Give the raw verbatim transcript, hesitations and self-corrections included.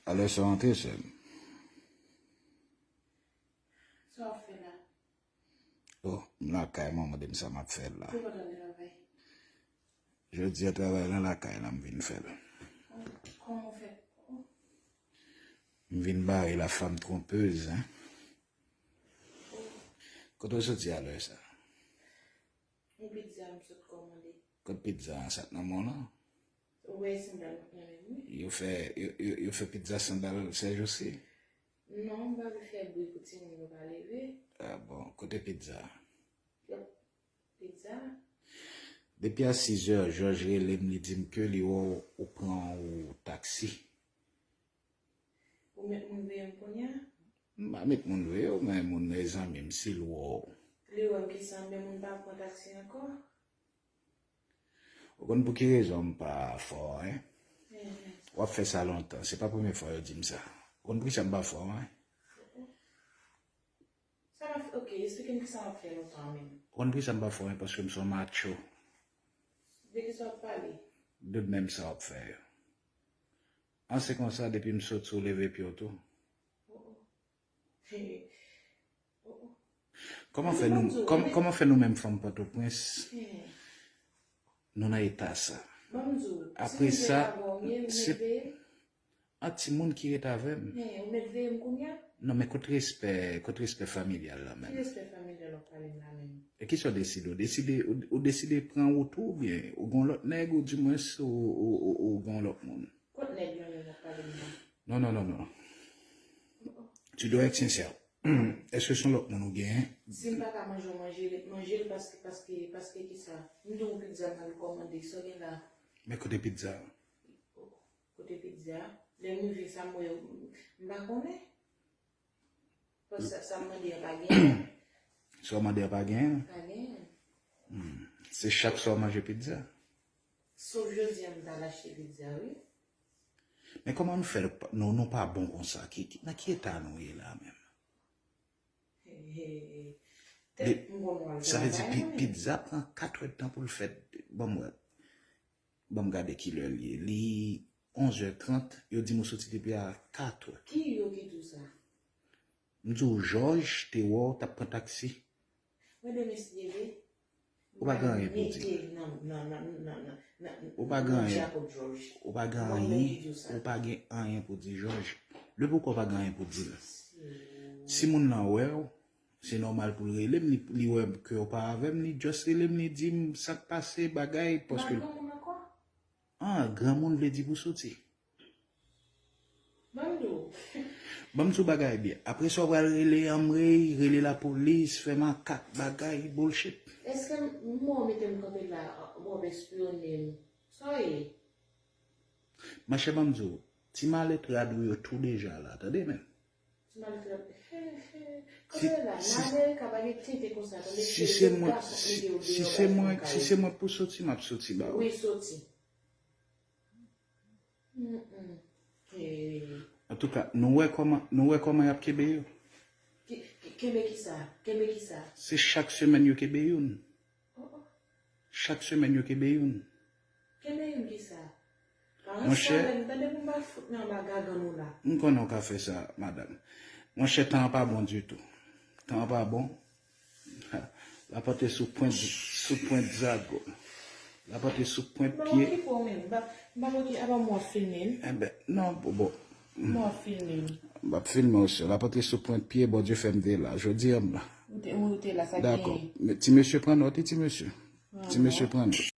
Alè sa w antre, sè m? Sa w ap fè la? Oh, m lakay mwen, mande m sa m ap fè la. Ou kontan travay? Jodi a travay la lakay la m vin fè l. Kòman w fè? M vin bare la femme trompeuse, hein. Kote w soti alè sa? Yon pizza m sot kòmande. Kot pizza an, sa k nan men w lan? Ou wè sandal mwen nan men m, wi. Yo fè, yo, yo, yo fè pizza sandal sèjousi? Non, m pa vle fè bri pou timoun yo pa leve. Ah bon, kote pizza? Pizza? Depi a sizè, Jòj rele m, li di m ke li wè w, ou pran ou taksi. Ou met moun veye m kounye a? M pa met moun veye w, men moun e zanmi m, si l wè w. Li wè m ki sanble moun pa pran taksi ankò? Ou konn pou ki rezon m pa fè w, en? Mhm. W ap fè sa lontan. Se pa premye fwa yo di m sa. Ou konn poukisa m pa fè w, en? Sa m ap fè? Ok, eksplike m kisa m ap fè lontan menm. Ou konn poukisa m pa fè w, en? Paske m se yon macho. De kisa w ap pale? De menm sa w ap fè yo. An se konsa, depi m soti, w leve pye w tou. Oh, oh. Hey. Oh, oh. Kòman fè nou, kòm- kòman fè nou menm fanm Pòtoprens, Hey. nou nan eta sa? Ban m di w, Apre si m sa, vle pa bò, m ye, m se- met veye. A timoun ki ret avè m. Hey, ou met veye m kounye a? Non, men kot respè, kot respè familyal la menm? Ki respè familyal w ap pale m la menm? E kisa w deside? Ou deside, ou, ou deside pran wout ou oubyen ou gon lòt nèg ou dimwens ou, ou, ou, ou gon lòt moun? Kot nèg nan menm w ap pale m nan? Non, non, non, non. Tu dois être sincère. Èske se yon lòt moun ou genyen? Si m pa ka manje, w manje, manje l paske, paske, paske kisa? M di w pizza m al kòmande, sa w gen la? Men kote pizza? Kote pizza? Lè m rive, sa m wè, m pa konnen. Paske sa, sa m mande a pa genyen. Sa w mande a pa genyen? Pa genyen. Hmm. Se chak swa w manje pizza? Sof jodi a m t al achte pizza, wi. Men kòman nou fè, nou, nou pa bon konsa? Ki, ki, nan ki eta nou ye la menm? He, he, he. Sa vle di pi- pizza pran kat èdtan pou l fèt. Ban m wè. Ban m gade kilè l ye. Li onzè trant, yo di m ou soti depi a katè. Ki yo ki di w sa? M di w, Jòj te wè w t ap pran taksi. Mwen de mesye vre. Ou pa gen anyen pou di. Mete nan, nan, nan, nan, nan, nan, Ou pa nan gen anyen. Dyakob Jòj. Ou pa gen Mwen anyen. menm ki di w sa. Ou pa gen anyen pou di, Jòj. Lè poukwa w pa gen anyen pou di l? Si moun lan wè w, se nòmal pou l rele m, li, li wè ke w pa avè m, li just rele m, li di m sa k pase, bagay, paske Mwen granmoun ankò? Ah, granmoun vle di pou soti. Ban m di w. Ban m di w bagay byen. Apre sa, w pral rele anmwey, rele lapolis, fè makak, bagay, bullshit. Èske m, mwen mete m kanpe la, w ap espyone m? Sa w ye? Machè, ban m di w, ti malèt rad ou yo tou deja la, tande men. Ti malèt rad, he, he. Si- Kanpe la, si- malè ka pa gen tenten konsa, tande Si se mwen, si, si se mwen, si se mwen pou soti, m ap soti ba ou. Wi, soti. Mm, mm. Eh. Antouka, nou wè kòman, nou wè kòman y ap kenbe yo. Ki- ki- Kenbe kisa? Kenbe kisa? Se chak semèn yo kenbe youn. Oh, oh. Chak semèn yo kenbe youn. Kenbe youn kisa? Pa Monchè. Ranse avè m, tande pou m pa fout nan anba gagann ou la. M konnen w ka fè sa, madanm. Monchè, tan an pa bon ditou. Tan an pa bon. Lapòt e sou pwent, sou pwent zago. Lapòt e sou pwent M pa pye. okipe w menm. M pa, m pa okipe, apa m w ap filme m? Enben, non, bon, bon. M w ap filme m. M ap filme w, sè. Lapòt e sou pwent pye, Bondye fè m te la. Jodi a m la. Ou te, ou te la, sa Dakò. genyen. Men ti mesye pran nòt, wi, ti mesye. Ti mesye pran nòt.